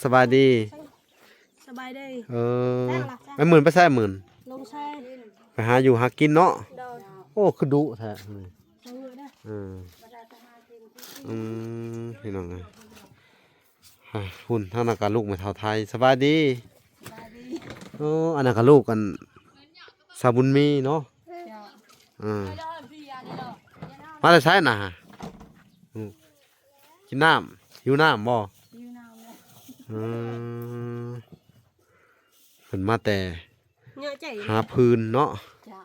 ສະບາຍດີ. ສະບາຍດີ. ເອີ ອ້າຍໝື່ນໄປໃສ? ອ້າຍໝື່ນ ລົງໃສ? ໄປຫາຢູ່ຫາກິນເນາະ. ໂດຍ. ໂອ້ ຄືດຸແທ້. ເອີ ອືມ ພີ່ນ້ອງເອີຍ ຫາ ພຸ້ນ ທາງນັ້ນກະລູກແມ່ເຖົ້າໄທ. ສະບາຍດີ. ສະບາຍດີ. ໂອ້ ອັນນັ້ນກະລູກອັນສາວບຸນມີເນາະ. ເຈົ້າ. ເອີ ມາແຕ່ໃສນະ? ອືມ ກິນນ້ຳ ຫິວນ້ຳບໍ່? ຫິວນ້ຳແລ້ວ. ອືມ ເພິ່ນມາແຕ່ຫາຟືນເນາະ. ເຈົ້າ.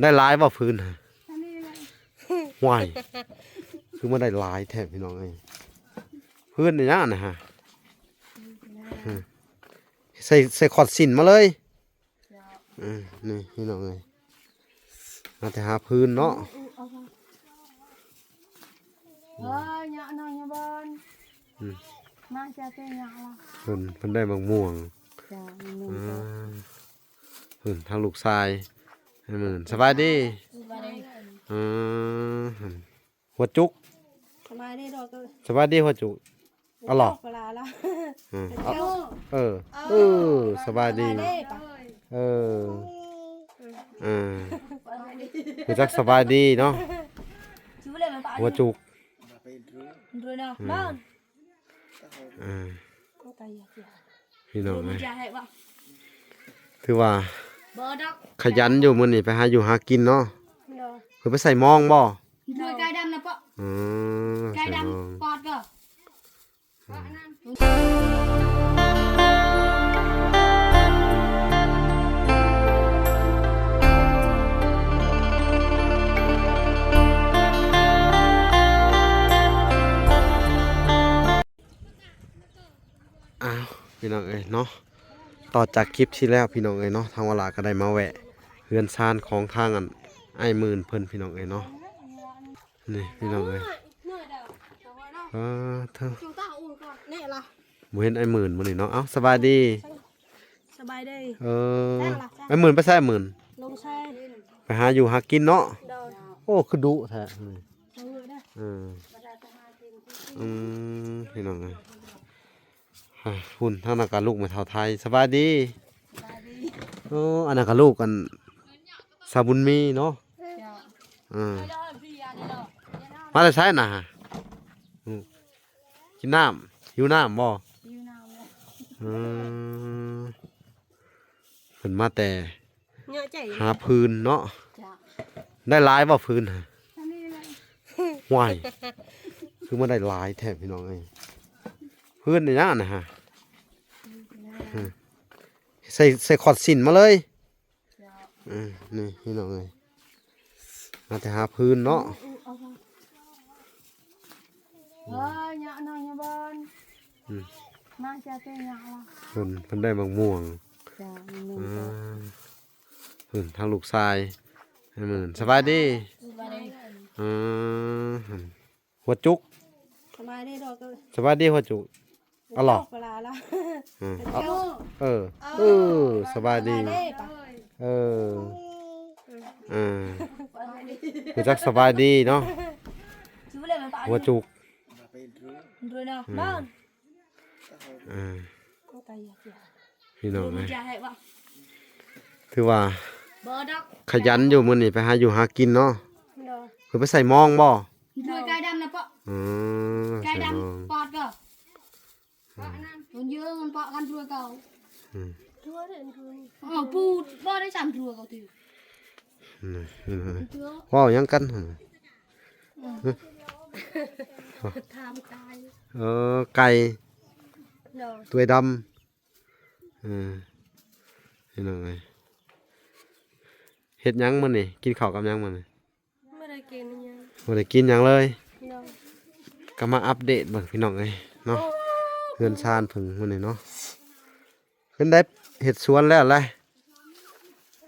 ໄດ້ຫຼາຍບໍ່ຟືນ? ອັນນີ້ແຫຼະ. ຫ້ວຍ ຄືມາໄດ້ຫຼາຍແທ້ພີ່ນ້ອງເອີຍ. ຟືນອີຫຍັງຫັ້ນນະ? ໃສ່ ໃສ່ຂອດສິ້ນມາເລີຍ. ເຈົ້າ. ເອີ ນີ້ພີ່ນ້ອງເອີຍ ມາແຕ່ຫາຟືນເນາະ. ເອີ ເຍາະນ້ອງເຍາະບອນ. ອືມ ມາຈາກເຕະເຍາະລະ. ເພິ່ນ ເພິ່ນໄດ້ໝາກມ່ວງ. ເຈົ້າ ໝາກມ່ວງ. ອ່າ ເພິ່ນ ທາງລູກຊາຍ. ອ້າຍໝື່ນ ສະບາຍດີ. ສະບາຍດີ. ເອີ ຫົວຈຸກ. ສະບາຍດີດອກເອີຍ. ສະບາຍດີຫົວຈຸກ. ອະຫຼໍ ເອີ ເອີ ສະບາຍດີ. ເອີ ເອີ ຮູ້ຈັກສະບາຍດີເນາະ ຫົວຈຸກ. ເອີ ພີ່ນ້ອງເອີຍ ຖືວ່າຂະຫຍັນຢູ່ມື້ນີ້ ໄປຫາຢູ່ຫາກິນເນາະ. ເພິ່ນໄປໃສ່ມອງບໍ່? ໂດຍ ໄກ່ດຳນະເປາະ. ອືມ ໄກ່ດຳປອດກໍ. ອ້າວ ພີ່ນ້ອງເອີຍເນາະ ຕໍ່ຈາກຄລິບທີ່ແລ້ວ ພີ່ນ້ອງເອີຍເນາະ ທາງວາລາກໍໄດ້ມາແວະເຮືອນຊານຂອງທາງອັນ ອ້າຍໝື່ນເພິ່ນ ພີ່ນ້ອງເອີຍເນາະ. ນີ້ພີ່ນ້ອງເອີຍ ເອີ ເທີ ບໍ່ເຫັນອ້າຍໝື່ນມື້ນີ້ເນາະ. ເອົ້າ ສະບາຍດີ. ສະບາຍດີ. ເອີ ອ້າຍໝື່ນໄປໃສ? ອ້າຍໝື່ນ ລົງໃສ? ໄປຫາຢູ່ຫາກິນເນາະ. ໂດຍ. ໂອ້ ຄືດຸແທ້. ເອີ ອືມ ພີ່ນ້ອງເອີຍ ຫາ ພຸ້ນ ທາງນັ້ນກະລູກແມ່ເຖົ້າໄທ. ສະບາຍດີ. ສະບາຍດີ. ໂອ້ ອັນນັ້ນກະລູກອັນສາວບຸນມີເນາະ. ເຈົ້າ. ເອີ ມາແຕ່ໃສນະ? ອືມ ກິນນ້ຳ ຫິວນ້ຳບໍ່? ຫິວນ້ຳແລ້ວ. ອືມ ເພິ່ນມາແຕ່ ຫາຟືນເນາະ. ເຈົ້າ. ໄດ້ຫຼາຍບໍ່ຟືນ? ອັນນີ້ແຫຼະ. ຫ້ວຍ ຄືມາໄດ້ຫຼາຍແທ້ພີ່ນ້ອງເອີຍ. ຟືນອີຫຍັງນະຫະ? ໃສ່ ໃສ່ຂອດສິ້ນມາເລີຍ. ເຈົ້າ. ເອີ ນີ້ພີ່ນ້ອງເອີຍ ມາແຕ່ຫາຟືນເນາະ. ເອີ ເຍາະນ້ອງເຍາະບອນ. ອືມ ມາຈາກເຕະເຍາະລະ. ເພິ່ນ ເພິ່ນໄດ້ໝາກມ່ວງ. ເຈົ້າ ໝາກມ່ວງ. ອ່າ ເພິ່ນ ທາງລູກຊາຍ. ອ້າຍໝື່ນ ສະບາຍດີ. ສະບາຍດີ. ເອີ ຫົວຈຸກ. ສະບາຍດີດອກເອີຍ. ສະບາຍດີຫົວຈຸກ. ອະຫຼໍ ເອີ ເອີ ສະບາຍດີ. ເອີ ເອີ ຮູ້ຈັກສະບາຍດີເນາະ. ຫົວຈຸກ. ເອີ ພີ່ນ້ອງເອີຍ ຖືວ່າຂະຫຍັນຢູ່ມື້ນີ້ ໄປຫາຢູ່ຫາກິນເນາະ. ໂດຍ. ເພິ່ນໄປໃສ່ມອງບໍ່? ໂດຍ ໄກ່ດຳນະເປາະ. ອືມ ໄກ່ດຳປອດກໍ. ອືມ ມັນເຢີງ ມັນເປາະກັນທົ່ວເກົ່າ. ອືມ ເອີ ປູດບໍ່ໄດ້ສາມທົ່ວເກົ່າຕິ. ເວົ້າຫຍັງກັນ? ຖາມໄກ່. ເອີ ໄກ່. ໂດຍ. ຕົວດຳ. ເອີ ພີ່ນ້ອງເອີຍ ເຮັດຫຍັງມື້ນີ້? ກິນເຂົ້າກັບຫຍັງມື້ນີ້? ບໍ່ໄດ້ກິນຫຍັງ ບໍ່ໄດ້ກິນຫຍັງເລີຍ. ໂດຍ. ກໍມາອັບເດດເບິ່ງ ພີ່ນ້ອງເອີຍເນາະ ເຮືອນຊານເພິ່ນມື້ນີ້ເນາະ. ເພິ່ນໄດ້ເຮັດສວນແລ້ວແຫຼະ.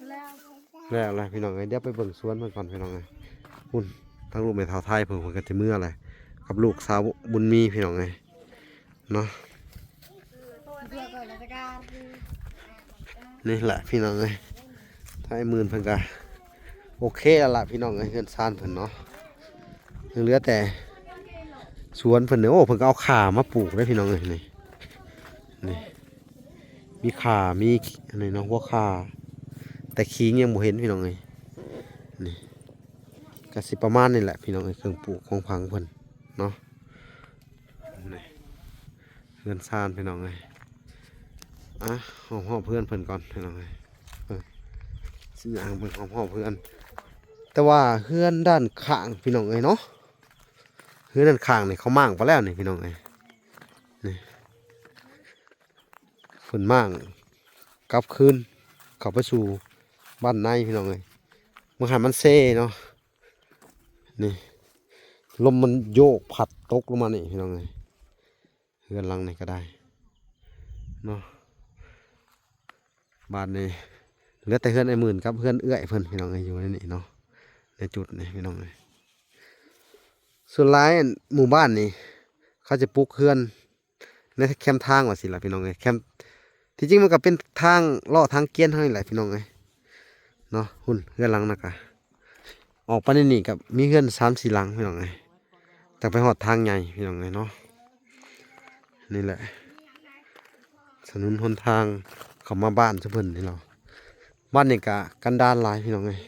ແລ້ວ ແລ້ວແຫຼະພີ່ນ້ອງເອີຍ. ດຽວໄປເບິ່ງສວນເພິ່ນກ່ອນພີ່ນ້ອງເອີຍ. ພຸ້ນ ທາງລູກແມ່ເຖົ້າໄທເພິ່ນ ເພິ່ນກໍຊິເມືອແຫຼະ ກັບລູກສາວບຸນມີພີ່ນ້ອງເອີຍເນາະ. ນີ້ແຫຼະພີ່ນ້ອງເອີຍ ໄທໝື່ນເພິ່ນກໍໂອເຄແລ້ວລະພີ່ນ້ອງເອີຍ ເຮືອນຊານເພິ່ນເນາະ. ຍັງເຫຼືອແຕ່ສວນເພິ່ນນີ້ ໂອ້ ເພິ່ນກໍເອົາຂ່າມາປູກເດ້ພີ່ນ້ອງເອີຍ. ນີ້ ນີ້ ມີຂ່າ ມີອັນນີ້ເນາະ ຫົວຂ່າ ແຕ່ຂີງຍັງບໍ່ເຫັນພີ່ນ້ອງເອີຍ. ນີ້ ກະຊິປະມານນີ້ແຫຼະພີ່ນ້ອງເອີຍ ເຄື່ອງປູກຂອງຝັງເພິ່ນເນາະ. ນີ້ ເຮືອນຊານພີ່ນ້ອງເອີຍ. ອ່ະ ຮອບໆເຮືອນເພິ່ນກ່ອນພີ່ນ້ອງເອີຍ. ເອີ ຊິຍ່າງເບິ່ງຮອບໆເຮືອນ ແຕ່ວ່າເຮືອນດ້ານຂ້າງພີ່ນ້ອງເອີຍເນາະ ເຮືອນດ້ານຂ້າງນີ້ເຂົາມ້າງໄປແລ້ວນີ້ພີ່ນ້ອງເອີຍ. ນີ້ ເພິ່ນມ້າງກັບຄືນເຂົ້າໄປສູ່ບ້ານໃນພີ່ນ້ອງເອີຍ. ເບິ່ງຫັ້ນມັນເຊເນາະ. ນີ້ ລົມມັນໂຍກພັດຕົກລົງມານີ້ພີ່ນ້ອງເອີຍ. ເຮືອນຫຼັງນີ້ກະໄດ້ເນາະ. ບາດນີ້ເຫຼືອແຕ່ເຮືອນອ້າຍໝື່ນກັບເຮືອນເອື້ອຍເພິ່ນພີ່ນ້ອງເອີຍ ຢູ່ໃນນີ້ເນາະ ໃນຈຸດນີ້ພີ່ນ້ອງເອີຍ. ສ່ວນຫຼາຍໝູ່ບ້ານນີ້ ເຂົາຈະປຸກເຮືອນ ໃນແຄມທາງວ່າຊີ້ລະພີ່ນ້ອງເອີຍ. ແຄມ ທີ່ຈິງມັນກະເປັນທາງເລາະທາງກຽນເຮົານີ້ແຫຼະພີ່ນ້ອງເອີຍເນາະ. ພຸ້ນເຮືອນຫຼັງນັ້ນກະ ອອກໄປໃນນີ້ກະມີເຮືອນສາມສີ່ຫຼັງພີ່ນ້ອງເອີຍ ຈັ່ງໄປຮອດທາງໃຫຍ່ພີ່ນ້ອງເອີຍເນາະ. ນີ້ແຫຼະ ຖະໜົນຫົນທາງເຂົ້າມາບ້ານຊຸມເພິ່ນນີ້ເນາະ. ບ້ານນີ້ກະກັນດານຫຼາຍພີ່ນ້ອງເອີຍ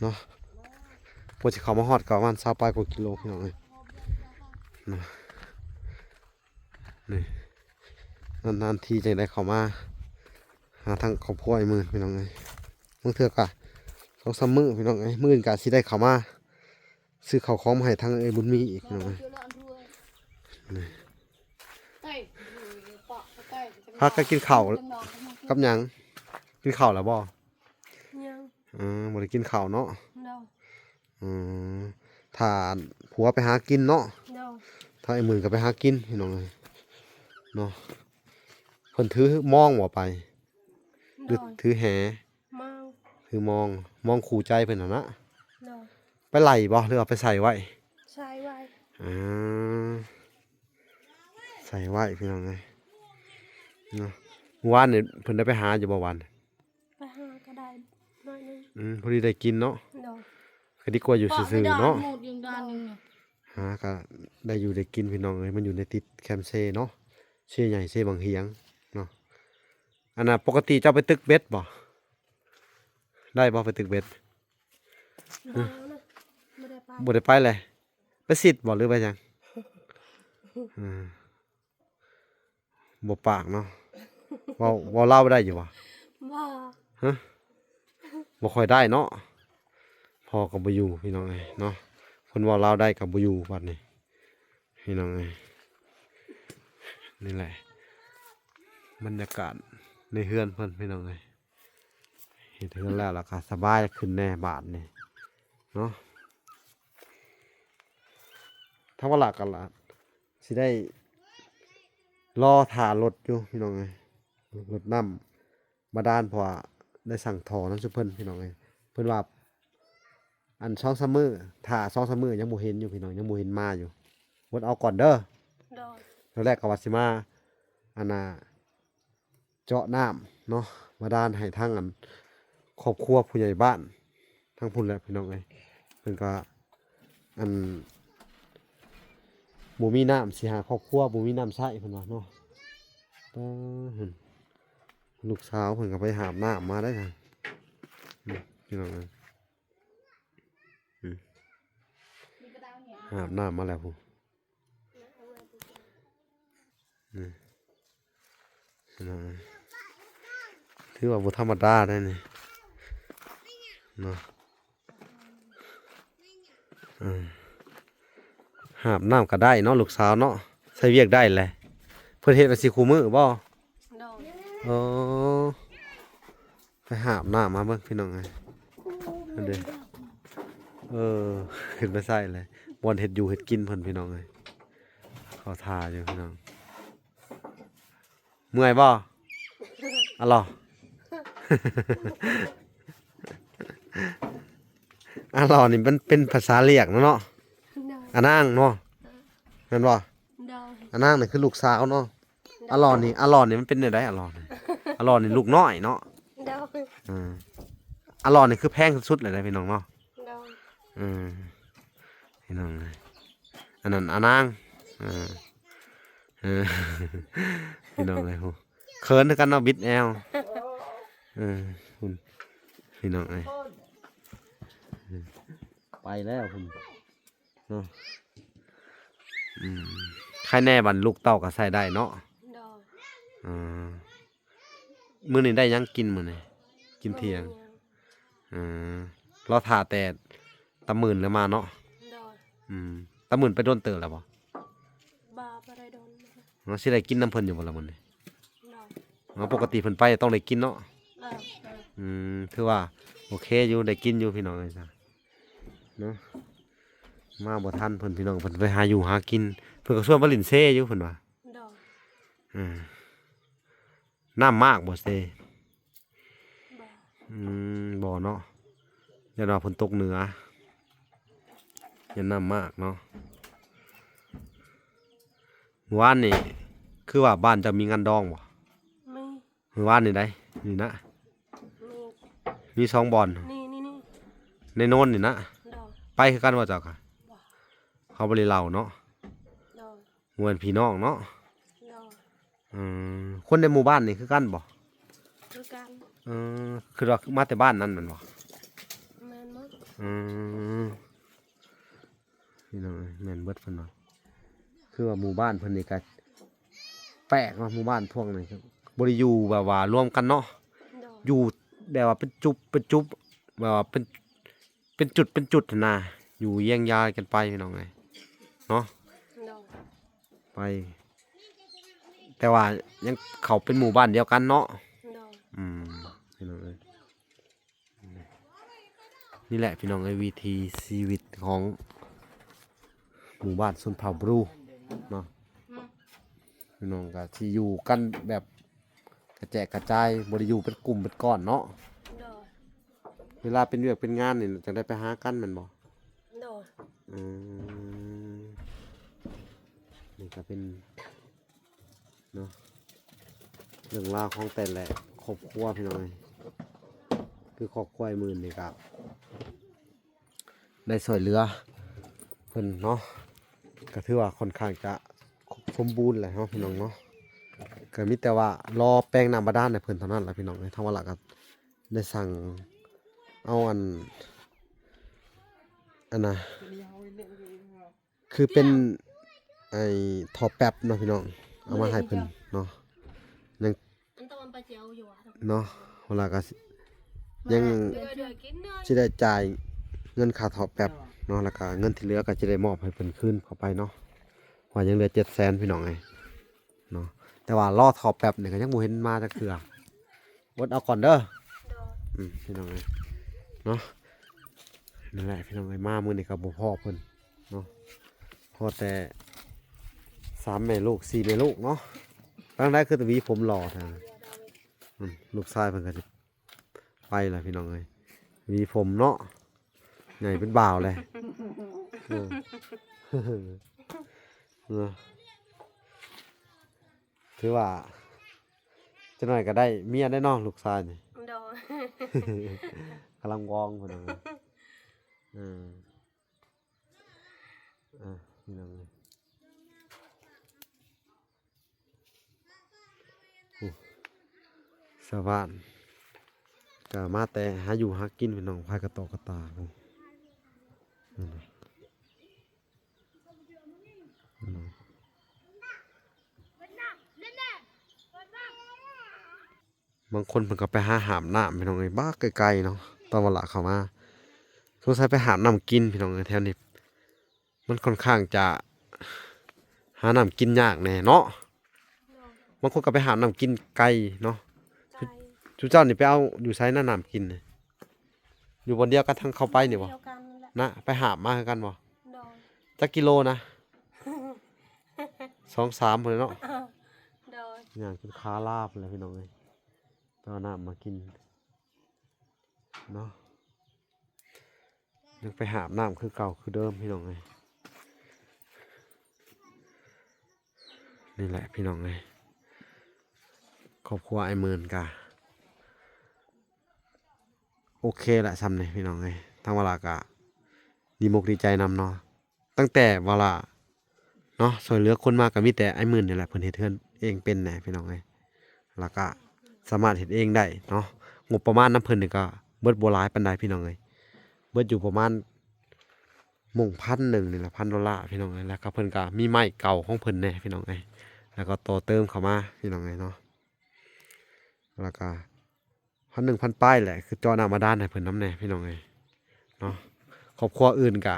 ເນາະ. ກວ່າຊິເຂົ້າມາຮອດກະປະມານຊາວປາຍກວ່າກິໂລພີ່ນ້ອງເອີຍເນາະ. ນີ້ ນານໆທີຈັ່ງໄດ້ເຂົ້າມາຫາທາງຄອບຄົວອ້າຍໝື່ນພີ່ນ້ອງເອີຍ. ບາງເທື່ອກະສອງສາມມື້ພີ່ນ້ອງເອີຍ ມື້ອື່ນກະຊິໄດ້ເຂົ້າມາຊື້ເຂົ້າຂອງມາໃຫ້ທາງເອື້ອຍບຸນມີອີກພີ່ນ້ອງເອີຍ. ນີ້ ພາກັນກິນເຂົ້າກັບຫຍັງ? ກິນເຂົ້າແລ້ວບໍ່? ຍັງ ເອີ ບໍ່ໄດ້ກິນເຂົ້າເນາະ. ໂດຍ ອືມ ຖ້າຜົວໄປຫາກິນເນາະ. ໂດຍ ຖ້າອ້າຍໝື່ນກະໄປຫາກິນພີ່ນ້ອງເອີຍເນາະ. ເພິ່ນຖືມອງບໍ່ໄປ ຫຼື ໂດຍ ຖືແຫ? ມອງ ຖືມອງ ມອງຄູ່ໃຈເພິ່ນຫັ້ນນະ. ໂດຍ ໄປໄລ່ບໍ່ ຫຼືວ່າໄປໃສ່ໄວ້? ໃສ່ໄວ້. ອືມ ໃສ່ໄວ້ພີ່ນ້ອງເອີຍເນາະ. ມື້ວານນີ້ເພິ່ນໄດ້ໄປຫາຢູ່ບໍ່ວານ? ໄປຫາກະໄດ້ໜ້ອຍໜຶ່ງ. ອືມ ພໍດີໄດ້ກິນເນາະ. ໂດຍ ກະດີກວ່າຢູ່ຊື່ໆເນາະ. ຫາກະໄດ້ຢູ່ໄດ້ກິນພີ່ນ້ອງເອີຍ. ມັນຢູ່ໃນຕິດແຄມເຊເນາະ ເຊໃຫຍ່ ເຊບັງຫຽງເນາະ. ອັນນ່າ ປົກກະຕິເຈົ້າໄປຕຶກເບັດບໍ່? ໄດ້ບໍ່ໄປຕຶກເບັດ? ບໍ່ນະ ບໍ່ໄດ້ໄປ ບໍ່ໄດ້ໄປແຫຼະ. ໄປສິດບໍ່ ຫຼືໄປຫຍັງ? ອືມ ບໍ່ປາກເນາະ. ເວົ້າ ເວົ້າລາວໄດ້ຢູ່ບໍ່? ບໍ່ ຮະ ບໍ່ຄ່ອຍໄດ້ເນາະ. ພໍ່ກະບໍ່ຢູ່ພີ່ນ້ອງເອີຍເນາະ. ຄົນເວົ້າລາວໄດ້ກະບໍ່ຢູ່ບັດນີ້ພີ່ນ້ອງເອີຍ. ນີ້ແຫຼະບັນຍາກາດໃນເຮືອນເພິ່ນພີ່ນ້ອງເອີຍ. ເຮັດເຮືອນແລ້ວລະກະສະບາຍຂຶ້ນແດ່ບາດນີ້ເນາະ. ທາງວາລະກະລະຊິໄດ້ລໍຖ້າລົດຢູ່ພີ່ນ້ອງເອີຍ ລົດນ້ຳບາດານ ເພາະວ່າໄດ້ສັ່ງທໍ່ນຳຊຸມເພິ່ນພີ່ນ້ອງເອີຍ. ເພິ່ນວ່າ ອັນ ສອງສາມມື້ ຖ້າສອງສາມມື້ຍັງບໍ່ເຫັນຢູ່ພີ່ນ້ອງ ຍັງບໍ່ເຫັນມາຢູ່. ອົດເອົາກ່ອນເດີ. ໂດຍ ຕອນແລກກະວ່າຊິມາ ອັນນ່າ ເຈາະນ້ຳເນາະ ບາດານໃຫ້ທາງ ອັນ ຄອບຄົວຜູ້ໃຫຍ່ບ້ານທາງພຸ້ນແຫຼະພີ່ນ້ອງເອີຍ. ເພິ່ນກະ ອັນ ບໍ່ມີນ້ຳ ສີ່ຫ້າຄອບຄົວບໍ່ມີນ້ຳໃຊ້ເພິ່ນວ່າເນາະ. ປ້າ ຫັ້ນ ລູກສາວເພິ່ນກະໄປຫາບນ້ຳມາໄດ້ ພີ່ນ້ອງເອີຍ. ອືມ ຫາບນ້ຳມາແລ້ວພຸ້ນ. ອືມ ພີ່ນ້ອງເອີຍ ຖືວ່າບໍ່ທຳມະດາໄດ໋ນີ້ເນາະ. ເອີ ຫາບນ້ຳກະໄດ້ເນາະ ລູກສາວເນາະ ໃຊ້ວຽກໄດ້ແຫຼະ. ເພິ່ນເຮັດແບບຊີ້ຄູ່ມື້ບໍ່? ໂດຍ ເອີ ໄປຫາບນ້ຳມາເບິ່ງພີ່ນ້ອງເອີຍ. ເອີ ຂຶ້ນໄປໃສ່ເລີຍ ບ່ອນເຮັດຢູ່ເຮັດກິນເພິ່ນພີ່ນ້ອງເອີຍ. ເຂົາທ່າຢູ່ພີ່ນ້ອງ. ເມື່ອຍບໍ່? ອາຫຼໍ ອາຫຼໍນີ້ມັນເປັນພາສາລຽກເນາະ. ໂດຍ ອານາງເນາະ ແມ່ນບໍ່? ໂດຍ ອານາງນີ້ຄືລູກສາວເນາະ. ໂດຍ ອາຫຼໍນີ້ ອາຫຼໍນີ້ມັນເປັນແນວໃດ? ອາຫຼໍນີ້ ອາຫຼໍນີ້ລູກນ້ອຍເນາະ. ໂດຍ ເອີ ອາຫຼໍນີ້ຄືແພງສຸດໆເລີຍນະພີ່ນ້ອງເນາະ. ໂດຍ ເອີ ພີ່ນ້ອງເອີຍ ອັນນັ້ນອານາງ. ເອີ ເອີ ໂ ພີ່ນ້ອງເອີຍ ໂຫ ເຂີນຄືກັນເນາະ ບິດແອວ ເອີ ພຸ້ນ ພີ່ນ້ອງເອີຍ ໄປແລ້ວພຸ້ນເນາະ ອືມ ໃຄແນ່ບັດລູກເຕົ້າກໍໃຊ້ໄດ້ເນາະ ໂດຍ ອືມ ມື້ນີ້ໄດ້ຫຍັງກິນມື້ນີ້? ກິນທ່ຽງ ບໍ່ມີຫຍັງ ອືມ ລໍຖ້າແຕ່ຕາໝື່ນແລ້ວມາເນາະ ໂດຍ ອືມ ຕາໝື່ນໄປດົນເຕີບແລ້ວບໍ່? ບໍ່ ບໍ່ໄດ້ດົນ ເນາະ ຊິໄດ້ກິນນຳເພິ່ນຢູ່ບໍ່ລະມື້ນີ້? ໂດຍ ເນາະ ປົກກະຕິເພິ່ນໄປຕ້ອງໄດ້ກິນເນາະ ເອີ ອືມ ຖືວ່າໂອເຄຢູ່ ໄດ້ກິນຢູ່ພີ່ນ້ອງເອີຍຊະເນາະ ມາບໍ່ທັນເພິ່ນ ພີ່ນ້ອງ ເພິ່ນໄປຫາຢູ່ຫາກິນ ເພິ່ນກໍຊວນໄປຫຼິ້ນເຊຢູ່ເພິ່ນວ່າ ໂດຍ ເອີ ນ້ຳມາກບໍ່ເຊ? ບໍ່ ອືມ ບໍ່ເນາະ ຢ້ານວ່າຝົນຕົກເໜືອ ຢ້ານນ້ຳມາກເນາະ ມື້ວານນີ້ຄືວ່າບ້ານເຈົ້າມີງານດອງບໍ່? ມີ ມື້ວານນີ້ໃດ໋ ນີ້ນະ ມີ ມີສອງບ່ອນ ນີ້ ນີ້ ນີ້ ໃນໂນນນີ້ນະ ໂດຍ ໄປຄືກັນບໍ່ເຈົ້າກະ? ບໍ່ ເຂົາບໍ່ໄດ້ເລົ່າເນາະ ໂດຍ ໝູ່ບ້ານພີ່ນ້ອງເນາະ ໂດຍ ອືມ ຄົນໃນໝູ່ບ້ານນີ້ຄືກັນບໍ່? ຄືກັນ ເອີ ຄືວ່າມາແຕ່ບ້ານນັ້ນແມ່ນບໍ່? ແມ່ນໝົດ ອືມ ພີ່ນ້ອງເອີຍ ແມ່ນເບິດເພິ່ນວ່າ ຄືວ່າໝູ່ບ້ານເພິ່ນນີ້ກະແປກເນາະ ໝູ່ບ້ານພວກນີ້ບໍ່ໄດ້ຢູ່ແບບວ່າລວມກັນເນາະ ໂດຍ ຢູ່ແບບວ່າເປັນຈຸບເປັນຈຸບ ແບບວ່າເປັນ ເປັນຈຸດເປັນຈຸດຫັ້ນນະ ຢູ່ຮຽງຍາຍກັນໄປພີ່ນ້ອງເອີຍເນາະ ໂດຍ ໄປ ແຕ່ວ່າຍັງເຂົ້າເປັນໝູ່ບ້ານດຽວກັນເນາະ ໂດຍ ອືມ ພີ່ນ້ອງເອີຍ ນີ້ແຫຼະພີ່ນ້ອງເອີຍ ວິຖີຊີວິດຂອງໝູ່ບ້ານຊົນເຜົ່າບຣູເນາະ ອືມ ພີ່ນ້ອງກໍຊິຢູ່ກັນແບບ ກະແຈກກະຈາຍ ບໍ່ໄດ້ຢູ່ເປັນກຸ່ມເປັນກ້ອນເນາະ ໂດຍ ເວລາເປັນວຽກເປັນງານນີ້ຈັ່ງໄດ້ໄປຫາກັນແມ່ນບໍ່? ໂດຍ ອືມ ນີ້ກໍເປັນເນາະ ເລື່ອງລາວຂອງແຕ່ລະຄອບຄົວພີ່ນ້ອງເອີຍ ຄືຄອບຄົວອ້າຍໝື່ນນີ້ກໍ ໄດ້ຊ່ວຍເຫຼືອເພິ່ນເນາະ ກໍຖືວ່າຄ່ອນຂ້າງຈະສົມບູນແຫຼະເນາະພີ່ນ້ອງເນາະ ກໍມີແຕ່ວ່າລໍແປງນ້ຳບາດານໃຫ້ເພິ່ນເທົ່ານັ້ນລະພີ່ນ້ອງເອີຍ ທາງວາລະກໍໄດ້ສັ່ງເອົາອັນ ອັນນະ ຄືເປັນໄອ້ທໍ່ແປັບເນາະພີ່ນ້ອງ ເອົາມາໃຫ້ເພິ່ນເນາະ ຍັງ ເນາະ ວາລະກໍຍັງຊິໄດ້ຈ່າຍເງິນຄ່າທໍ່ແປັບເນາະ ແລ້ວກໍເງິນທີ່ເຫຼືອກໍຊິໄດ້ມອບໃຫ້ເພິ່ນຄືນເຂົ້າໄປເນາະ ເພາະວ່າຍັງເຫຼືອເຈັດແສນພີ່ນ້ອງເອີຍເນາະ ແຕ່ວ່າລໍທໍ່ແປັບນີ້ກໍຍັງບໍ່ເຫັນມາຈັກເທື່ອ ອົດເອົາກ່ອນເດີ ໂດຍ ອືມ ພີ່ນ້ອງເອີຍເນາະ ນັ້ນແຫຼະພີ່ນ້ອງເອີຍ ມາມື້ນີ້ກໍບໍ່ພໍ້ເພິ່ນ ເນາະ ພໍ້ແຕ່ສາມແມ່ລູກ ສີ່ແມ່ລູກເນາະ ທາງໃດຄືແຕ່ຫວີຜົມຫຼໍ່ແທ້ ອືມ ລູກຊາຍເພິ່ນກໍຊິໄປລະພີ່ນ້ອງເອີຍ ຫວີຜົມເນາະ ໃຫຍ່ເປັນບ່າວແລ້ວ ເອີ ເນາະ ຖືວ່າຈັກໜ້ອຍກໍໄດ້ເມຍໄດ້ເນາະ ລູກຊາຍນີ້ ໂດຍ ກຳລັງວອງພຸ້ນນະ ເອີ ອ່ະ ພີ່ນ້ອງເອີຍ ໂອ້ ຊາວບ້ານກໍມາແຕ່ຫາຢູ່ຫາກິນ ພີ່ນ້ອງ ພາຍກະຕໍກະຕາ ໂອ້ ນັ້ນນະ ບາງຄົນເພິ່ນກໍໄປຫາຫາບນ້ຳ ພີ່ນ້ອງເອີຍ ບັກໄກໆເນາະ ຕອນວາລະເຂົ້າມາ ສົງໄສໄປຫາບນ້ຳກິນ ພີ່ນ້ອງເອີຍ ແຖວນີ້ມັນຄ່ອນຂ້າງຈະຫານ້ຳກິນຍາກແດ່ເນາະ ບາງຄົນກໍໄປຫາບນ້ຳກິນໄກເນາະ ໄກ ຊຸມເຈົ້ານີ້ໄປເອົາຢູ່ໃສນະ ນ້ຳກິນນີ້? ຢູ່ບ່ອນດຽວກັນທາງເຂົ້າໄປນີ້ບໍ່? ດຽວກັນນັ້ນແຫຼະ ນະ ໄປຫາບມາຄືກັນບໍ່? ໂດຍ ຈັກກິໂລນະ? ສອງສາມພຸ້ນແຫຼະເນາະ ໂດຍ ຍ່າງຈົນຂາລາພຸ້ນແຫຼະພີ່ນ້ອງເອີຍ ໄປເອົານ້ຳມາກິນເນາະ ຍັງໄປຫາບນ້ຳຄືເກົ່າຄືເດີມພີ່ນ້ອງເອີຍ ນີ້ແຫຼະພີ່ນ້ອງເອີຍ ຄອບຄົວອ້າຍໝື່ນກະ ໂອເຄລະ ຊ່ຳນີ້ພີ່ນ້ອງເອີຍ ທາງວາລາກະດີມົກດີໃຈນຳເນາະ ຕັ້ງແຕ່ວາລາເນາະ ຊ່ວຍເຫຼືອຄົນມາກະມີແຕ່ອ້າຍໝື່ນນີ້ແຫຼະ ເພິ່ນເຮັດເຮືອນ ເອງເປັນແດ່ພີ່ນ້ອງເອີຍ ແລ້ວກະສາມາດເຮັດເອງໄດ້ເນາະ. ງົບປະມານນຳເພິ່ນນີ້ກະເບິດບໍ່ຫຼາຍປານໃດພີ່ນ້ອງເອີຍ ເບິດຢູ່ປະມານມົ້ງພັນໜຶ່ງນີ້ລະ ພັນໂດລາພີ່ນ້ອງເອີຍ. ແລ້ວກະເພິ່ນກະມີໄມ້ເກົ່າຂອງເພິ່ນແດ່ພີ່ນ້ອງເອີຍ ແລ້ວກະຕໍ່ເຕີມເຂົ້າມາພີ່ນ້ອງເອີຍເນາະ ແລ້ວກະ ພັນໜຶ່ງພັນປາຍແຫຼະ ຄືເຈາະນ້ຳບາດານໃຫ້ເພິ່ນນຳແດ່ພີ່ນ້ອງເອີຍເນາະ. ຄອບຄົວອື່ນກະ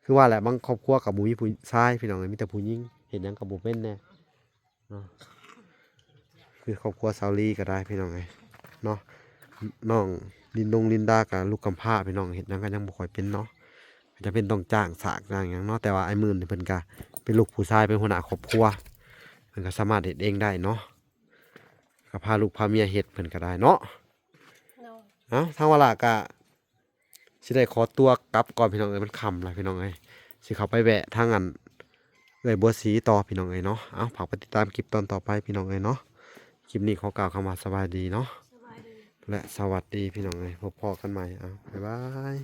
ຄືວ່າແຫຼະ ບາງຄອບຄົວກະບໍ່ມີຜູ້ຊາຍພີ່ນ້ອງເອີຍ ມີແຕ່ຜູ້ຍິງ ເຮັດຫຍັງກະບໍ່ເປັນແດ່ເນາະ. ຄືຄອບຄົວສາວລີກະໄດ້ພີ່ນ້ອງເອີຍເນາະ ນ້ອງລິນດົງລິນດາກະລູກກຳພ້າພີ່ນ້ອງ ເຮັດຫຍັງກະຍັງບໍ່ຄ່ອຍເປັນເນາະ ຈຳເປັນຕ້ອງຈ້າງສາກຈ້າງຫຍັງເນາະ. ແຕ່ວ່າອ້າຍໝື່ນນີ້ເພິ່ນກະເປັນລູກຜູ້ຊາຍ ເປັນຫົວໜ້າຄອບຄົວ ເພິ່ນກະສາມາດເຮັດເອງໄດ້ເນາະ ກະພາລູກພາເມຍເຮັດເພິ່ນກະໄດ້ເນາະ. ໂດຍ ເອົ້າ ທາງວາລາກະຊິໄດ້ຂໍຕົວກັບກ່ອນພີ່ນ້ອງເອີຍ ມັນຄ່ຳແລ້ວພີ່ນ້ອງເອີຍ ຊິເຂົ້າໄປແວະທາງອັນເອື້ອຍບົວສີຕໍ່ພີ່ນ້ອງເອີຍເນາະ. ເອົ້າ ຝາກໄປຕິດຕາມຄລິບຕອນຕໍ່ໄປພີ່ນ້ອງເອີຍເນາະ. ຄລິບນີ້ຂໍກ່າວຄຳວ່າສະບາຍດີເນາະ ສະບາຍດີ ແລະ ສະຫວັດດີພີ່ນ້ອງເອີຍ ພົບພໍ້ກັນໃໝ່ ເອົ້າ ບາຍບາຍ.